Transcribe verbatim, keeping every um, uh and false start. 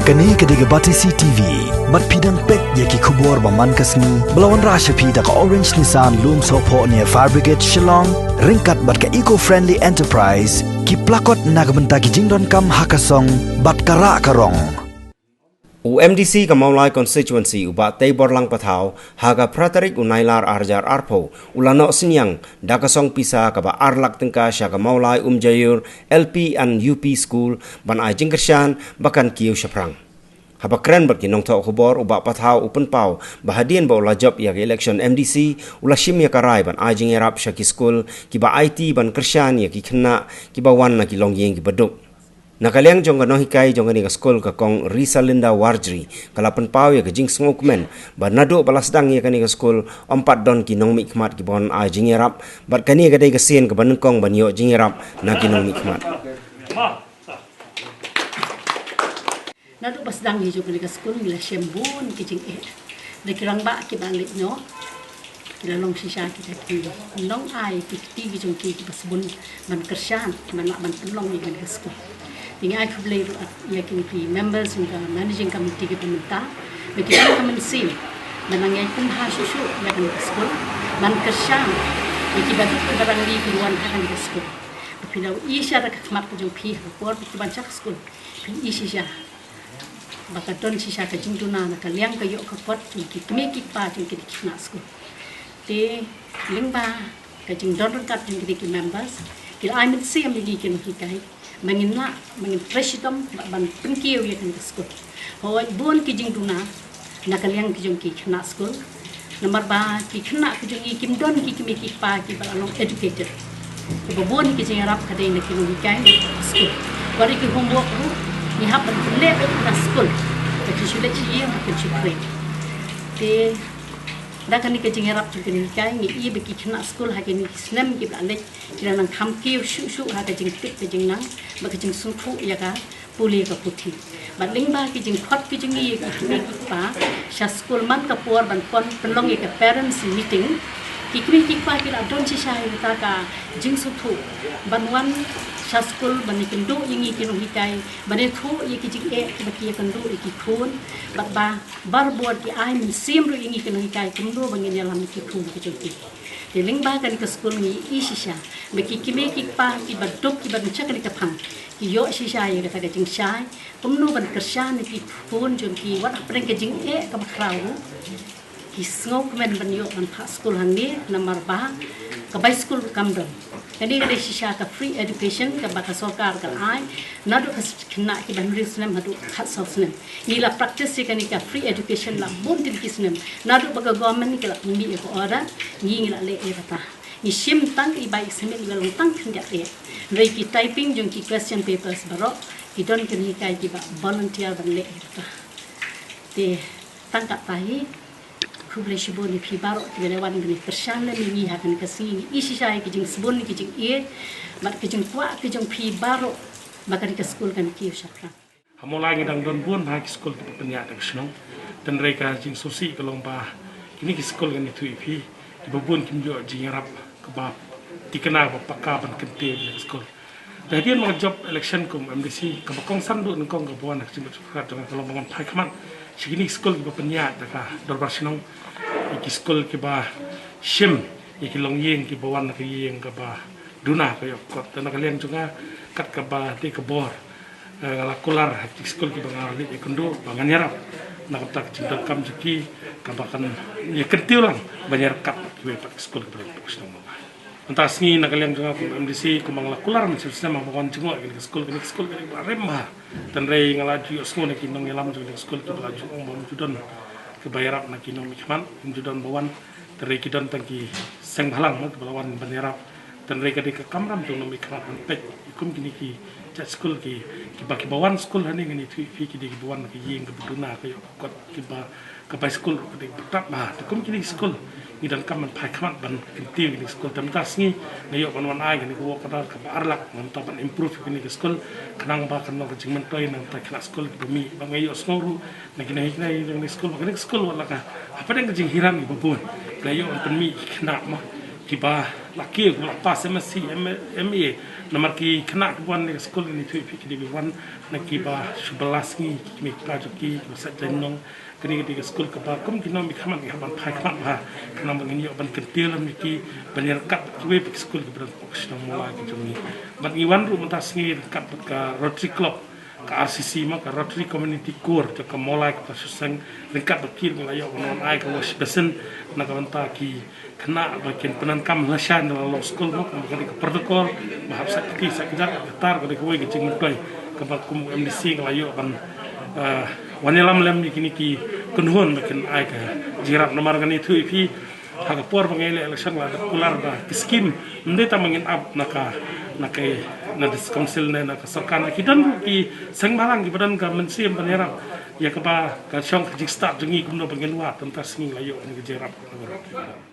Kane ka dei ka Batesi T V. Bad phi dang peit ïa ki khubor ba man ka sngi ba la wanrah sha phi da ka Orange Nissan Lumsohphoh near Fire Brigade Shillong, ryngkat bad ka Eco Friendly Enterprise, ki plakot na ka bynta ki jingdonkam ha ka song bad ka rah ka rong. U M D C ka Mawlai Constituency, u Bah Teiborlang Pathaw, ha ka phra tarik u Nailar ar hajar arphew, u la noh synñiang da ka song pisa kaba ar lak tyngka sha ka Mawlai Umjaiur L P and U P School ban ai jingkyrshan ba kan kiew shaphrang. Haba kren bad ki nongthoh khubor, u Bah Pathaw u pynpaw ba hadien ba u la jop ïa ka election M D C, u la shim ïa ka rai ban ai jingïarap sha ki skul kiba aiti ban kyrshan ïa ki khynnah kiba wan na ki longïing kiba duk. Na ka liang jong ka nonghikai jong kane ka skul, ka Kong Risalinda Warjri, ka la pynpaw ïa ka jingsngewkmen ba naduh ba la sdang ïa kane ka skul, ym pat don ki nongmihkhmat kiba wan ai jingïarap, bad kane ka dei ka sien kaba nyngkong ban ïoh jingïarap na ki nongmihkhmat. Naduh ba sdang ïa jong kane ka skul, ngi la shem bun ki jingeh da ki rangbah kiba leit noh. Ki la long shisha kita ki nongai ki kti ki jong ki kiba sbun ban kyrshan, ban lah ban pynlong ïa kane ka skul. Te ngi ai khublei ruh ïa kine ki members jong ka managing committee kiba mynta ba ki don ka mynsiem ban nang ïai pynbha shuh shuh ïa kane ka skul, ban kyrshan ïa kiba duk kiba rangli kiba wan ha kane ka skul. Ba phi la ïohi shisha da ka khmat ka jong phi ha ka por ba ki wan sha ka skul, phin ïohi shisha ba ka don shisha ka jingduna na ka liang ka ïoh ka kot jong ki kmie ki kpa jong kine ki khynnah skul. Te lyngba ka jingdon ryngkat jong kine ki members, ki la ai mynsiem ïa ngi ki nonghikai ba ngin lah, ba ngin trei shitom, ba ban pynkiew ïa kane ka skul. Hooid, bun ki jingduna na ka liang ki jong ki khynnah skul. Namar ba ki khynnah ki jong ngi kim don ki kmie ki kpa kiba la long educated. Kiba bun ki jingïarap ka dei na ki nonghikai skul. Wat ïa ki homework ruh ngi hap ban pynleh beit na skul. Ba ki shu leit sha ïing ba kin shu trei. Te da kane ka jingïarap jong ki nonghikai, ngi i ba ki khynnah skul ha kine ki snem kiba la leit ki la nang kham kiew shuh shuh ha ka jingtip ka jingnang bad ka jingsngewthuh ïa ka pule ka puthi. Bad lyngba ki jingkhot ki jong ngi ïa ki kmie ki kpa sha skul man ka por ban pynlong ïa ka parents meeting, ki kmie ki kpa ki la don shisha ïa kata ka jingsngewthuh ban wan sha skul ban ïakynduh ïa ngi ki nonghikai, ban ïathuh ïa ki jingeh kiba ki ïakynduh ïa ki khun, bad ba barabor ki ai mynsiem ruh ïa ngi ki nonghikai kumno ba ngin ïalam ïa ki khun ki jong ki. Te lyngba kane ka skul ngi i shisha ba ki kmie ki kpa kiba duk kiba don sha kane ka phang ki ïoh shisha ïa kata ka jingshai kumno ban kyrshan ïa ki khun jong ki, wat hapdeng ka jingeh kaba khraw ruh ki sngewkmen ban ïoh ban phah skul hangne, namar ba ka bai skul kam don. Kane ka dei shisha ka free education kaba ka sorkar ka la ai naduh ka khynnah kiba hynriew snem haduh khatsaw snem. Ngi la practice ïa kane ka free education la bun tylli ki snem. Naduh ba ka government ka la pynmih ïa ka order, ngi, ngi la leh ïa kata. Ngi shim tang i bai i samen, i ba long tang khyndiat eh. Hynrei ki typing jong ki question papers baroh ki don ki nonghikai kiba volunteer ban leh ïa kata. Te tang katta hi. Khublei shibun ïa phi baroh kiba la wan ban kyrshan lem ïa ngi ha kane ka sngi. Ngi i shisha ïa ki jingsbun, ki jingïeit bad ki jingkwah ki jong phi baroh ba kane ka skul kan kiew shaphrang. Ha Mawlai ngi dang don bun bha ki skul kiba pynïaid da ka shnong. Hynrei ka jingsngewsih ka long ba kine ki skul, ngan ïathuh ïa phi, kiba bun kim ïoh jingïarap kaba thikna, ba paka ban kyntiew ïa ki skul. Da hadien ba nga jop election kum M D C, kaba kongsan duh nyngkong kaba wan ha ka jingmut jingpyrkhat jong nga ka long ba ngan phai khmat sha kine ki skul kiba pynïaid da ka dorbar shnong, ïa ki skul kiba shim ïa ki longïing kiba wan na ka ïing kaba duna ka ïoh kot. Te na ka liang jong nga, kat kaba dei ka bor, eh, nga la kular ha ki skul kiba nga la leit ïakynduh ba ngan ïarap na ka bynta ka jingdonkam jong ki, kaba kan ïakyntiew lang ban ïaryngkat kiwei pat ki skul kiba don hapoh shnong Mawlai. Mynta ka sngi na ka liang jong nga kum M D C, kumba nga la kular mynshem snem haba wan jngoh ïa kane ka skul, kane ka skul kane ka rim bha. Hynrei nga la ju ïohsngew na ki nongïalam jong kane ka skul kiba la ju ong ba ym ju don kiba ïarap na ki nongmihkhmat, ym ju don ba wan. Hynrei ki don tang ki seng bhalang mo kiba la wan ban ïarap. Hynrei ka dei ka kamram jong u nongmihkhmat ban peit ïa kum kine ki jait skul ki, kiba, kiba wan skul hangne, ngan ïathuh ïa phi, ki dei kiba wan na ka ïing kaba duna ka ïoh kot, kiba, ka bai skul ruh ka dei kaba tad bha. Te kum kine ki skul ngi donkam ban phai khmat ban kyntiew kine ki skul. Te mynta ka sngi nga ïoh ban wan ai kane ka work order kaba ar lak, namar ban improve ïa kine ki skul, khnang ba kan long ka jingmyntoi na ka bynta ki khynnah skul kiba mih. Ba nga ïohsngew ruh na kine, kine, kine ki skul, ba kine ki skul wat la ka hapdeng ka jinghiran kiba bun, la ïoh ban pynmih ki khynnah mo. Kiba la kiew, kiba la pass M S C, M-, M A, namar ki khynnah kiba wan na ka skul, ngi ïathuh ïa phi, ki dei kiba wan na kiba shu bylla sngi, ki kmie ki kpa jong ki, kiba sait jaiñ nong. Kane ka dei ka skul kaba kum ki nongmihkhmat ngi hap ban phai khmat bha, khnang ba ngin ïoh ban kyntiew lem ïa ki, ban ïaryngkat bad kiwei pat ki skul kiba don hapoh ka shnong Mawlai ka jong ngi. Bad ngi wan ruh mynta sngi ryngkat bad ka Rotary Club, ka R C C mo, ka Rotary Community Corps jong ka Mawlai, kaba shu seng ryngkat bad ki, ngi la ïoh ban wan ai ka wash basin na ka bynta ki khynnah ba kin pyndonkam lashai na la long skul mo, kumba ka dei ka protocol, ba hap sait kti sait kjat, ka tar ka dei kawei ka jingmyntoi kaba kum M D C nga la ïoh ban, eh, wan ïalam lem ïa kine ki kynhun ba kin ai ka jingïarap. Namar ngan ïathuh ïa phi, ha ka por ba ngi leh election la dep kular ba ki skim ym dei tang ba ngin ap na ka, na ka, na District Council ne na ka sorkar, ki don ruh ki seng bhalang kiba don ka mynsiem ban ïarap ïa kaba ka shong ka jingstad jong ngi, kumno ba ngin wad. Te mynta sngi la ïoh kane ka jingïarap.